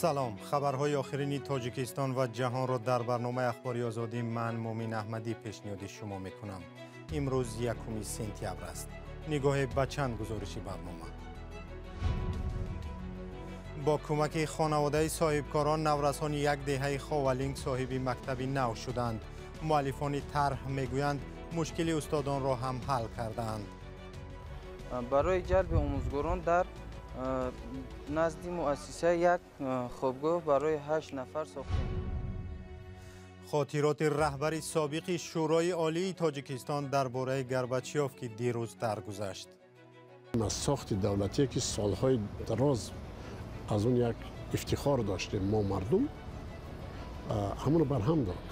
Салом. Хабарҳои охирини Тоҷикистон ва ҷаҳонро дар барномаи Ахбори Озодӣ ман Мумин Аҳмадӣ пешниҳоди шумо мекунам. Имрӯз 1 сентябр аст. Нигоҳе ба чанд гузориши барнома. Бо кӯмаки хонаводаи соҳибкорон наврасони як деҳаи Ховалинг соҳиби мактаби нав шуданд. Муаллифони тарҳ мегӯянд, мушкили устодонро ҳам ҳал кардаанд. Барои ҷалби омӯзгорон дар назди муассиса як хобгоҳ барои 8 нафар сохтем. Хотироти раҳбари собиқи Шӯрои Олии Тоҷикистон дар бораи Горбачёв, ки дирӯз даргузашт. Аз сохти давлатие, ки солҳои дароз аз он як ифтихор доштем мо мардум, ҳамонро барҳам дод.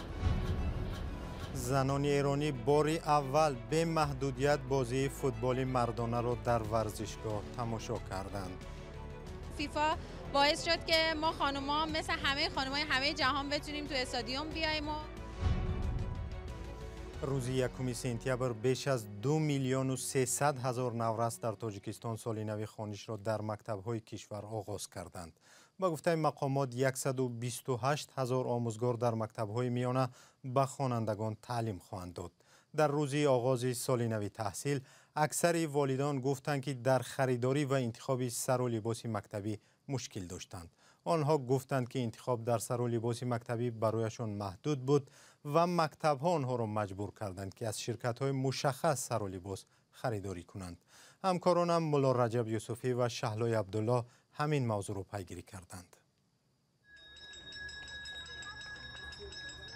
Занони эронӣ бори аввал бемаҳдудият бозии футболи мардонаро дар варзишгоҳ тамошо карданд. فیفا باعث شد که ما خانوما مثل همه خانومای همه جهان بتونیم تو استادیوم بیایم. و рӯзи 1 сентябр беш аз 2 миллиону 300 ҳазор наврас дар Тоҷикистон соли нави хонишро дар мактабҳои кишвар оғоз карданд. Ба гуфтаи мақомот, 128 ҳазор омӯзгор дар мактабҳои миёна ба хонандагон таълим хоҳанд дод. Дар рӯзи оғози соли нави таҳсил аксари волидон гуфтанд, ки дар харидорӣ ва интихоби сару либоси мактабӣ мушкил доштанд. Онҳо гуфтанд, ки интихоб дар сару либоси мактабӣ барояшон маҳдуд буд ва мактабҳо онҳоро маҷбур карданд, ки аз ширкатҳои мушаххас сару либос харидорӣ кунанд. Ҳамкоронам Мулло Раҷаб Юсуфӣ ва Шаҳлои Абдуллоҳ ҳамин мавзӯъро пайгирӣ карданд.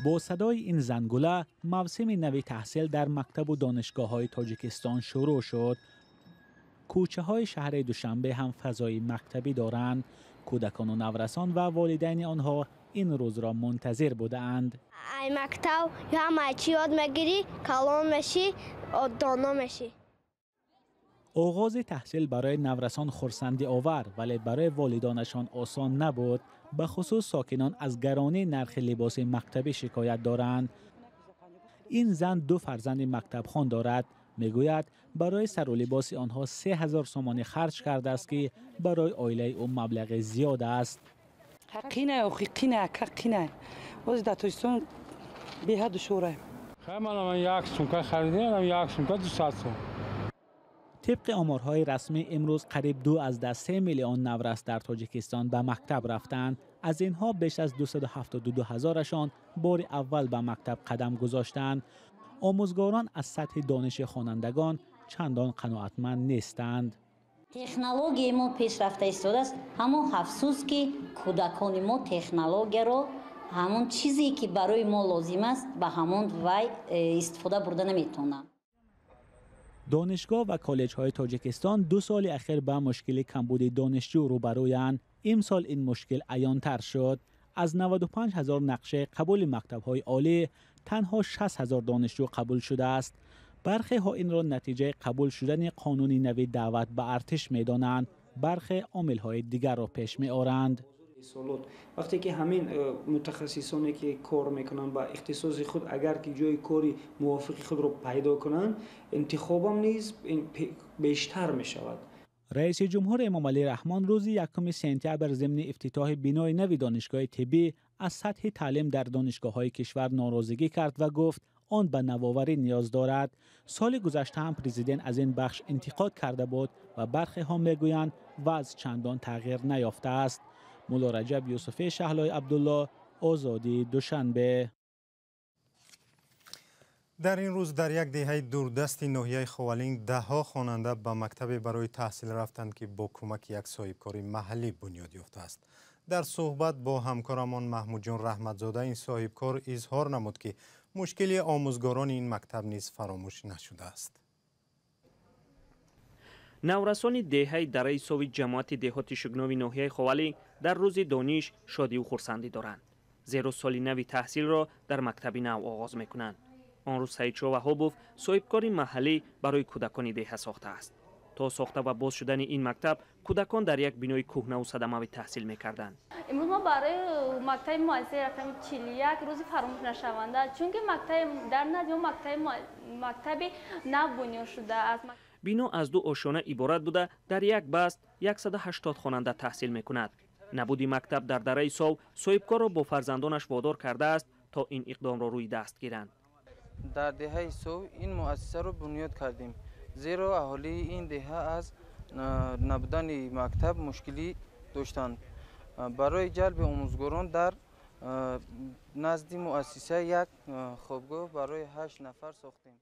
Бо садои ин зангула мавсими нави таҳсил дар мактабу донишгоҳҳои Тоҷикистон шурӯъ шуд. Кӯчаҳои шаҳри Душанбе ҳам фазои мактабӣ доранд. Кӯдакону наврасон ва волидайни онҳо ин рӯзро мунтазир будаанд. Ай мактаб ҳама чӣ ёд мегирӣ, калон мешӣ, доно мешӣ. Оғози таҳсил барои наврасон хурсандиовар, вале барои волидонашон осон набуд. Ба хусус сокинон аз гаронии нархи либоси мактабӣ шикоят доранд. Ин зан ду фарзанди мактабхон дорад. Мегӯяд, барои сару либоси онҳо 3000 сомонӣ харҷ кардааст, ки барои оилаи ӯ маблағи зиёд аст. Қина, охи қина, ка қина. Ози дар Тоҷикистон беҳад душвора. Ман як сумка харидам, як сумка 200 сом. Тибқи оморҳои расмӣ, имрӯз қариб 2,3 миллион наврас дар Тоҷикистон ба мактаб рафтанд. Аз инҳо беш аз 272 ҳазорашон бори аввал ба мактаб қадам гузоштанд. Омӯзгорон аз сатҳи дониши хонандагон чандон қаноатманд нестанд. Технологияи мо пешрафта истодааст, ҳамон афсӯс, ки кӯдакони мо технологияро, ҳамон чизе ки барои мо лозим аст, ба ҳамон вай истифода бурда наметавонанд. Донишгоҳ ва коллеҷҳои Тоҷикистон 2 соли ахир ба мушкили камбуди донишҷӯ рӯбарӯянд. Имсол ин мушкил аёнтар шуд. Аз 95 ҳазор нақшаи қабули мактабҳои олӣ танҳо 6 ҳазор донишҷӯ қабул шудааст. Бархеҳо инро натиҷаи қабул шудани қонуни нави даъват ба артиш медонанд, бархе омилҳои дигарро пеш меоранд. Вақте ки ҳамин мутахассисоне ки кор мекунанд ба ихтисоси худ, агар ки ҷои кори мувофиқи худро пайдо кунанд, интихобам низ бештар мешавад. Раиси ҷумҳур Эмомалӣ Раҳмон рӯзи 1 сентябр зимни ифтитоҳи бинои нави донишгоҳи тиббӣ аз сатҳи таълим дар донишгоҳҳои кишвар норозигӣ кард ва гуфт, он ба навоварӣ ниёз дорад. Соли гузашта ҳам президент аз ин бахш интиқод карда буд ва бархеҳо мегӯянд, вазъ чандон тағйир наёфтааст. Мулло Раҷаб Юсуфӣ, Шаҳлои Абдуллоҳ, Озодӣ, Душанбе. Дар ин рӯз дар як деҳаи дурдасти ноҳияи Ховалинг даҳҳо хонанда ба мактабе барои таҳсил рафтанд, ки бо кӯмаки як соҳибкори маҳаллӣ бунёд ёфтааст. Дар суҳбат бо ҳамкорамон Маҳмудҷон Раҳматзода ин соҳибкор изҳор намуд, ки мушкили омӯзгорони ин мактаб низ фаромӯш нашудааст. Наврасони деҳаи Дараи Сови ҷамоати деҳоти Шугнови ноҳияи Ховалинг дар рӯзи дониш шодиву хурсандӣ доранд, зеро соли нави таҳсилро дар мактаби нав оғоз мекунанд. Он рӯз Саидшо Ваҳобов, соҳибкори маҳаллӣ, барои кӯдакони деҳа сохтааст. То сохта ва боз шудани ин мактаб кӯдакон дар як бинои кӯҳнаву садамавӣ таҳсил мекарданд. Имрӯз мо барои мактаби муассисаи рақами 41 рӯзи фаромӯш нашаванда, чунки дар назди мо мактаби нав бунёд шудааст. Бино аз ду ошёна иборат буда, дар як баст 180 хонанда таҳсил мекунад. Набуди мактаб дар дараи Сов соҳибкорро бо фарзандонаш водор кардааст, то ин иқдомро рӯи даст гиранд. Дар деҳаи Сов ин муассисаро бунёд кардем, зеро аҳолии ин деҳа аз набудани мактаб мушкилӣ доштанд. Барои ҷалби омӯзгорон дар назди муассиса як хобгоҳ барои 8 нафар сохтем.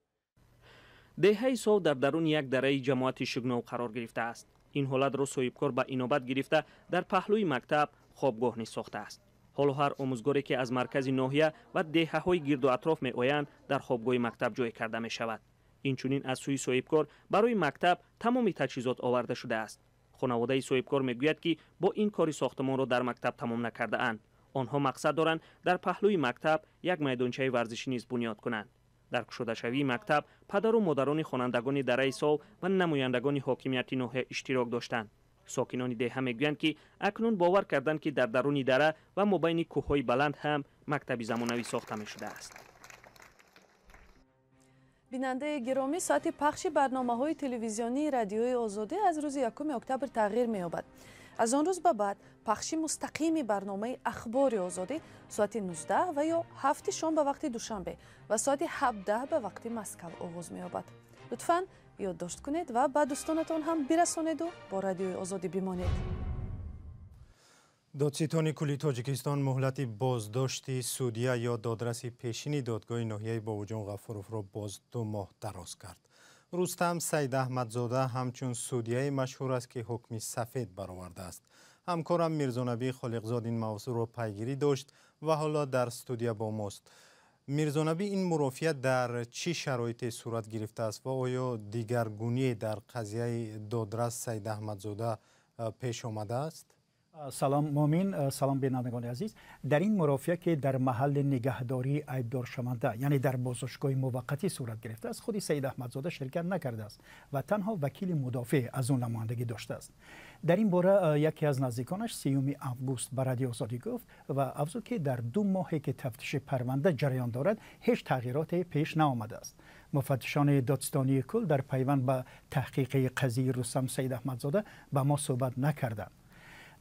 Деҳаи Сов дар даруни як дараи ҷамоати Шугнов қарор гирифтааст. Ин ҳолатро соҳибкор ба инобат гирифта, дар паҳлӯи мактаб хобгоҳ низ сохтааст. Ҳоло ҳар омӯзгоре, ки аз маркази ноҳия ва деҳаҳои гирду атроф меоянд, дар хобгоҳи мактаб ҷой карда мешавад. Инчунин аз сӯи соҳибкор барои мактаб тамоми таҷҳизот оварда шудааст. Хонаводаи соҳибкор мегӯяд, ки бо ин кори сохтмонро дар мактаб тамом накардаанд. Онҳо мақсад доранд, дар паҳлӯи мактаб як майдончаи варзишӣ низ бунёд кунанд. Дар кушодашавии мактаб падару модарони хонандагони дараи Сов ва намояндагони ҳокимияти ноҳия иштирок доштанд. Сокинони деҳа мегӯянд, ки акнун бовар карданд, ки дар даруни дара ва мобайни кӯҳҳои баланд ҳам мактаби замонавӣ сохта мешудааст. Бинандаи гиромӣ, соати пахши барномаҳои телевизионии Радиои Озодӣ аз рӯзи 1 октябр тағйир меёбад. Аз он рӯз ба баъд пахши мустақими барномаи Ахбори Озодӣ соати 19 ва ё 7 шом ба вақти Душанбе ва соати 17 ба вақти Москав оғоз меёбад. Лутфан ёддошт кунед ва ба дӯстонатон ҳам бирасонеду бо Радиои Озодӣ бимонед. Додситони кулли Тоҷикистон муҳлати боздошти судья ё додраси пешини додгоҳи ноҳияи Бобоҷон Ғафуровро боз 2 моҳ дароз кард. Рустам Саидаҳмадзода ҳамчун судьяи машҳур аст, ки ҳукми сафед баровардааст. Ҳамкорам Мирзонабӣ Холиқзод ин мавзӯъро пайгирӣ дошт ва ҳоло дар студия бо мост. Мирзонабӣ, ин мурофиа дар чӣ шароите сурат гирифтааст ва оё дигаргуние дар қазияи додрас Саидаҳмадзода пеш омадааст? Салом Мумин, салом бинандагони азиз. Дар ин мурофиа, ки дар маҳалли нигаҳдории айбдоршаванда, яъне дар боздоштгоҳи муваққатӣ сурат гирифтааст, худи Саид Аҳмадзода ширкат накардааст ва танҳо вакили мудофеъ аз ӯ намояндагӣ доштааст. Дар ин бора яке аз наздиконаш 3 август ба Радио Озодӣ гуфт ва афзуд, ки дар 2 моҳе ки тафтиши парванда ҷараён дорад, ҳеҷ тағйироте пеш наомадааст. Муфаттишони додситонии кул дар пайванд ба таҳқиқи қазияи Рустам Саид Аҳмадзода ба мо суҳбат накарданд.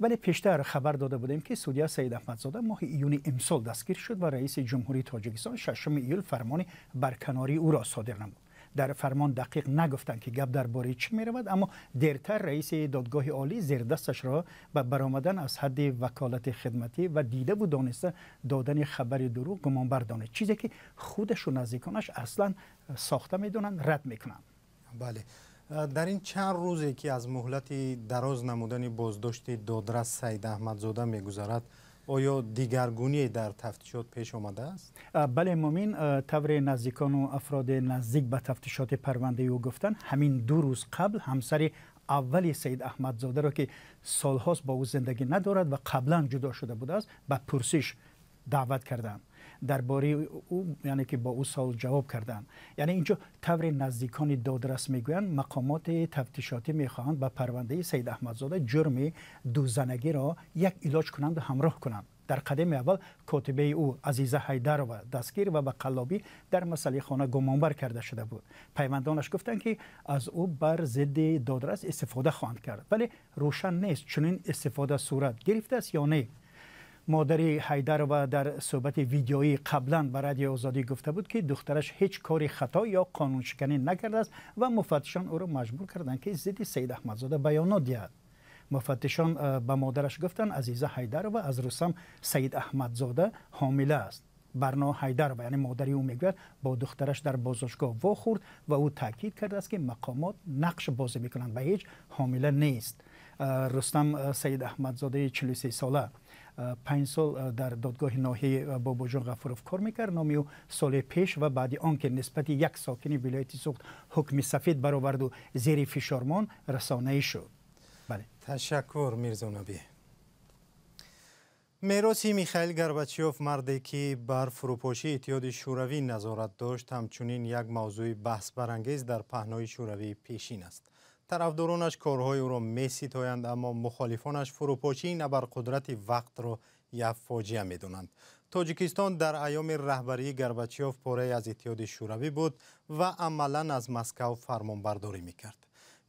Вале пештар хабар дода будем, ки судья Саид Аҳмадзода моҳи июни имсол дастгир шуд ва раиси ҷумҳурии Тоҷикистон 6 июл фармони барканории ӯро содир намуд. Дар фармон дақиқ нагуфтанд, ки гап дар бораи чӣ меравад, аммо дертар раиси додгоҳи олӣ зердасташро ба баромадан аз ҳадди ваколати хидматӣ ва дидаву дониста додани хабари дурӯғ гумонбар донид, чизе ки худашу наздиконаш аслан сохта медонанд, рад мекунанд. Бале, дар ин чанд рӯзе, ки аз муҳлати дароз намудани боздошти додрас Саидаҳмадзода мегузарад, оё дигаргуние дар тафтишот пеш омадааст? Бале Мумин, тавре наздикону афроди наздик ба тафтишоти парвандаи ӯ гуфтанд, ҳамин 2 рӯз қабл ҳамсари аввали Саид Аҳмадзодаро, ки солҳост бо ӯ зиндагӣ надорад ва қаблан ҷудо шуда будааст, ба пурсиш даъват карданд. Дар бораи ӯ, яъне ки бо ӯ савол ҷавоб карданд. Яъне инҷо тавре наздикони додрас мегӯянд, мақомоти тафтишотӣ мехоҳанд ба парвандаи Саид Аҳмадзода ҷурми дузанагиро як илоҷ кунанду ҳамроҳ кунанд. Дар қадами аввал котибаи ӯ Азиза Ҳайдарова дастгир ва ба қаллобӣ дар масъалаи хона гумонбар карда шуда буд. Пайвандонаш гуфтанд, ки аз ӯ бар зидди додрас истифода хоҳанд кард, вале рӯшан нест чунин истифода сурат гирифтааст ё не. Модари Ҳайдарова дар суҳбати видеоӣ қаблан ба Радиои Озодӣ гуфта буд, ки духтараш ҳеҷ кори хато ё қонуншиканӣ накардааст ва муфаттишон ӯро маҷбур карданд, ки зидди Саид Аҳмадзода баёнот диҳад. Муфаттишон ба модараш гуфтанд, Азиза Ҳайдарова аз Рустам Саид Аҳмадзода ҳомила аст. Барно Ҳайдарова, яъне модари ӯ, мегӯяд, бо духтараш дар боздоштгоҳ вохӯрд ва ӯ таъкид кардааст, ки мақомот нақш бозӣ мекунанд ва ҳеҷ ҳомила нест. Рустам Саид Аҳмадзодаи 43 сола 5 сол дар додгоҳи ноҳияи Бобоҷон Ғафуров кор мекард. Номи ӯ соли пеш ва баъди он ки нисбати як сокини вилояти Суғд ҳукми сафед бароварду зери фишормон расонаӣ шуд. Бале, ташаккур Мирзонабӣ. Мероси Михаил Горбачёв, марде ки бар фурӯпошии Иттиҳоди Шӯравӣ назорат дошт, ҳамчунин як мавзӯи баҳсбарангез дар паҳнои шӯравии пешин аст. Тарафдоронаш корҳои ӯро меситоянд, аммо мухолифонаш фурӯпошии абарқудрати вақтро як фоҷиа медонанд. Тоҷикистон дар айёми раҳбарии Горбачёв порае аз Иттиҳоди Шӯравӣ буд ва амалан аз Москав фармонбардорӣ мекард.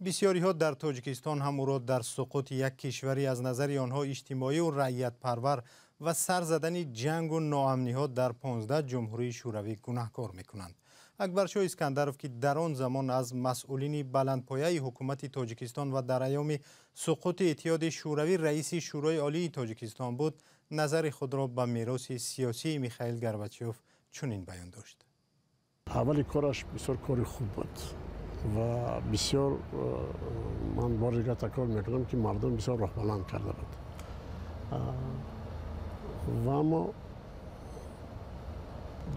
Бисёриҳо дар Тоҷикистон ҳам ӯро дар суқути як кишвари аз назари онҳо иҷтимоӣ ва раъиятпарвар ва сар задани ҷангу ноамниҳо дар 15 ҷумҳурии Шӯравӣ гунаҳкор мекунанд. Акбаршоҳ Искандаров, ки дар он замон аз масъулини баландпояи ҳукумати Тоҷикистон ва дар айёми суқути Иттиҳоди Шӯравӣ раиси Шӯрои Олии Тоҷикистон буд, назари худро ба мероси сиёсии Михаил Горбачёв чунин баён дошт. Аввали кораш бисёр кори хуб буд ва бисёр, ман бори дигар такрор мекунам, ки мардум бисёр роҳбаланд карда буд. Ва аммо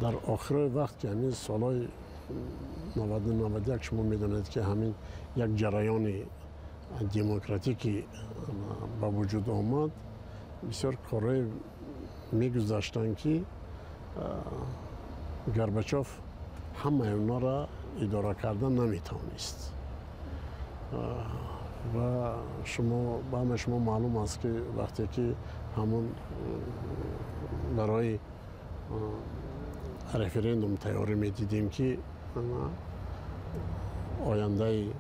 дар охирои вақт, ки ҳамин солҳои 91, шумо медонед, ки ҳамин як ҷараёни демократикӣ ба вуҷуд омад, бисёр корҳое мегузаштанд, ки Горбачёв ҳамаи онҳоро идора кардан наметавонист. Ва шумо, ба ҳамаи шумо маълум аст, ки вақте ки ҳамон барои референдум тайёрӣ медидем, ки ояндаи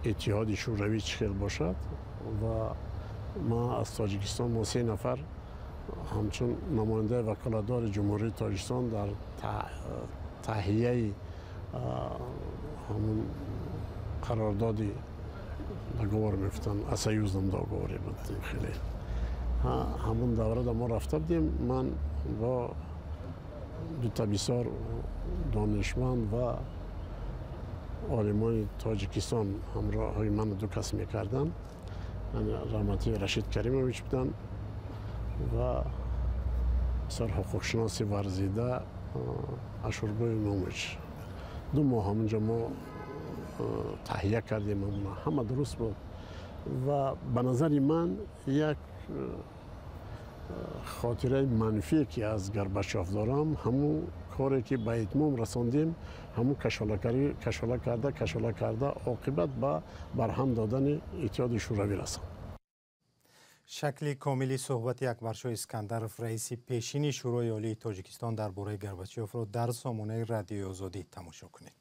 Иттиҳоди Шӯравӣ чӣ хел бошад, ва ма аз Тоҷикистон мо се нафар ҳамчун намояндаи ваколатдори Ҷумҳурии Тоҷикистон дар таҳияи ҳамун қарордоди договор мегуфтанд, о союзном договоре буд, хеле ҳамун даврада мо рафта будем, ман бо дута бисёр донишманд ва олимони Тоҷикистон ҳамроҳи ману ду кас мекарданд, раҳматии Рашид Каримович буданд ва бисёр ҳуқуқшиноси варзида Ашурбой Имомович. 2 моҳ ҳамунҷо мо таҳия кардем, ҳама дуруст буд. Ва ба назари ман як хотираи манфие, ки аз Горбачёв дорам, ҳамун коре, ки ба итмом расондем, ҳамун кашола карда, кашола карда, оқибат ба барҳам додани Иттиҳоди Шӯравӣ расонд. Шакли комили суҳбати Акбаршоҳ Искандаров, раиси пешини Шӯрои Олии Тоҷикистон, дар бораи Горбачёвро дар сомонаи Радиои Озодӣ тамошо кунед.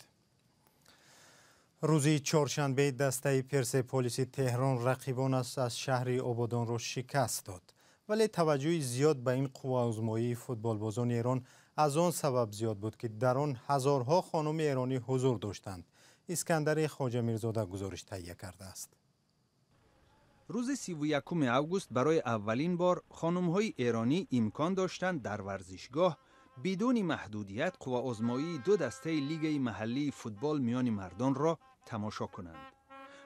Рӯзи чоршанбе дастаи Персеполиси Теҳрон рақибонаш аз шаҳри Ободонро шикаст дод. Вале таваҷҷӯҳи зиёд ба ин қувваозмоии футболбозони Эрон аз он сабаб зиёд буд, ки дар он ҳазорҳо хонуми эронӣ ҳузур доштанд. Искандари Хоҷамирзода гузориш таҳия кардааст. Рӯзи 31 август барои аввалин бор хонумҳои эронӣ имкон доштанд дар варзишгоҳ бидуни маҳдудият қувваозмоии ду дастаи лигаи маҳаллии футбол миёни мардонро тамошо кунанд.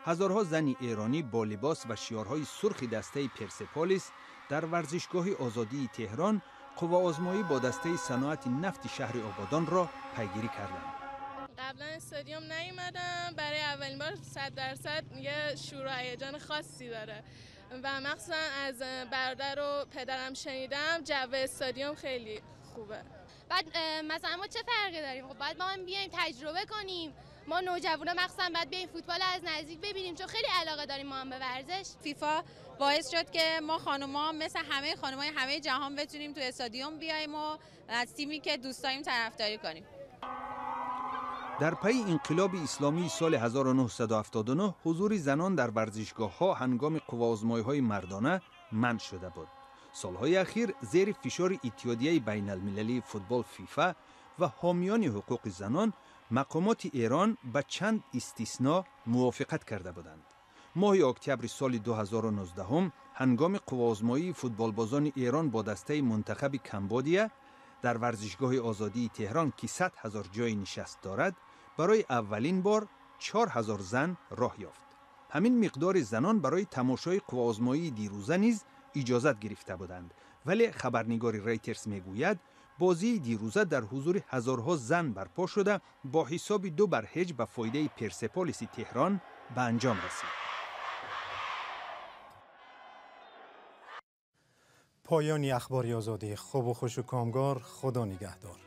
Ҳазорҳо зани эронӣ бо либос ва шиёрҳои сурхи дастаи Персеполис дар варзишгоҳи Озодии Теҳрон қувваозмоӣ бо дастаи Саноати нафти шаҳри Ободонро пайгирӣ карданд. قبلا استادیوم نیومدم، برای اولین بار، 100% یه شور و هیجان خاصی داره و مخصوصا از برادر و پدرم شنیدم جو استادیوم خیلی خوبه. بعد مثلا ما چه فرقی داریم؟ خب باید ما هم بیایم تجربه کنیم. ما نوجوانا مخصوصا باید بیایم فوتبال از نزدیک ببینیم، چون خیلی علاقه داریم ما هم به ورزش. فیفا باعث شد که ما خانوما مثل همه خانمای همه جهان بتونیم تو استادیوم بیایم و از تیمی که دوست داریم طرفداری کنیم. Дар пайи инқилоби исломии соли 1979 ҳузури занон дар варзишгоҳҳо ҳангоми қувваозмоиҳои мардона манъ шуда буд. Солҳои ахир зери фишори Иттиҳодияи байналмилалии футбол ФИФА ва ҳомиёни ҳуқуқи занон мақомоти Эрон ба чанд истисно мувофиқат карда буданд. Моҳи октябри соли 2019 ҳангоми қувваозмоии футболбозони Эрон бо дастаи мунтахаби Камбодия дар варзишгоҳи Озодии Теҳрон, ки 100 000 ҷойи нишаст дорад, барои аввалин бор 4000 зан роҳ ёфт. Ҳамин миқдори занон барои тамошои қувваозмоии дирӯза низ иҷозат гирифта буданд, вале хабарнигори Рейтерс мегӯяд, бозии дирӯза дар ҳузури ҳазорҳо зан барпо шуда, бо ҳисоби 2-0 ба фоидаи Персеполиси Теҳрон ба анҷом расид. Поёни Ахбори Озодӣ. Хубу хушу комгор, Худо нигаҳдор.